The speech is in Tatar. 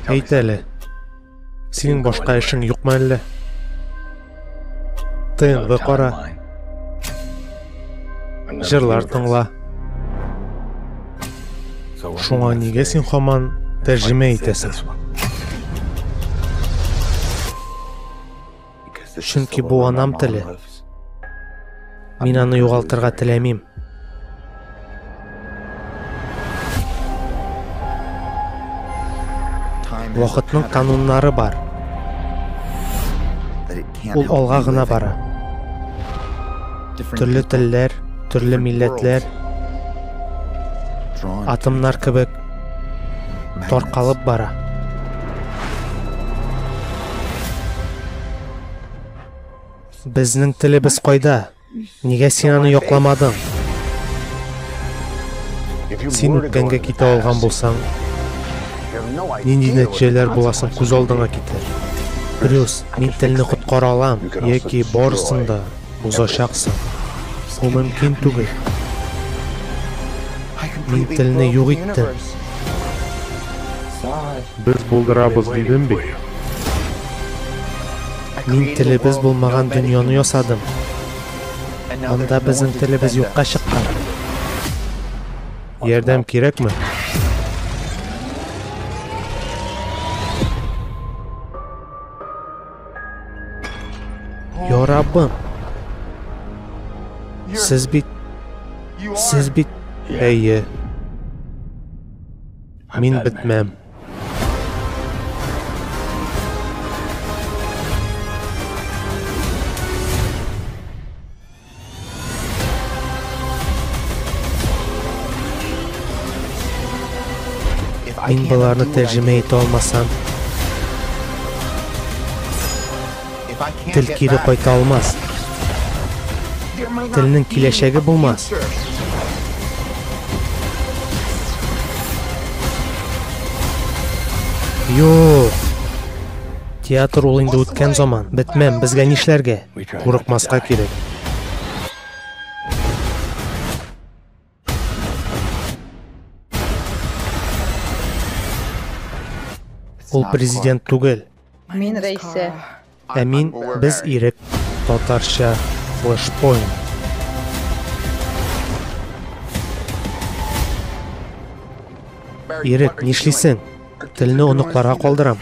Әйт әле, синең башка эшең юкмы әллә? ТНВ кара. Җырлар тыңла. Шуңа нигә син һаман тәрҗемә итәсең? Чөнки бу анам теле. Мин аны югалтырга теләмим. Вакытның кануннары бар. Ул алга гына бара. Төрле телләр, төрле милләтләр атомнар кебек таркалып бара. Безнең телебез кайда? Нигә син аны якламадың? Син үткәнгә китә алган булсаң, нинди нәтиҗәләр буласын күз алдыңа китер. Брюс, мин телне коткара алам, яки барысын да бозачаксың. Бу мөмкин түгел. Мин телне юк иттем. Без булдырабыз дидем бит. Мин телебез булмаган дөньяны ясадым. Анда безнең телебез юкка чыккан. Ярдәм кирәкме? Я Раббым! Сез бит... Сез бит... Әйе. Мин бетмәм. Мин боларны тәрҗемә итә алмасам, тел кире кайта алмас. Телнең киләчәге булмас. Юк. Театр ул инде үткән заман. Бетмәм, безгә нишләргә? Курыкмаска кирәк. Ул президент түгел. Мин Рәйсә. Ә мин, без Ирек. Татарча Flashpoint. Ирек, нишлисең? Телне оныкларга калдырам.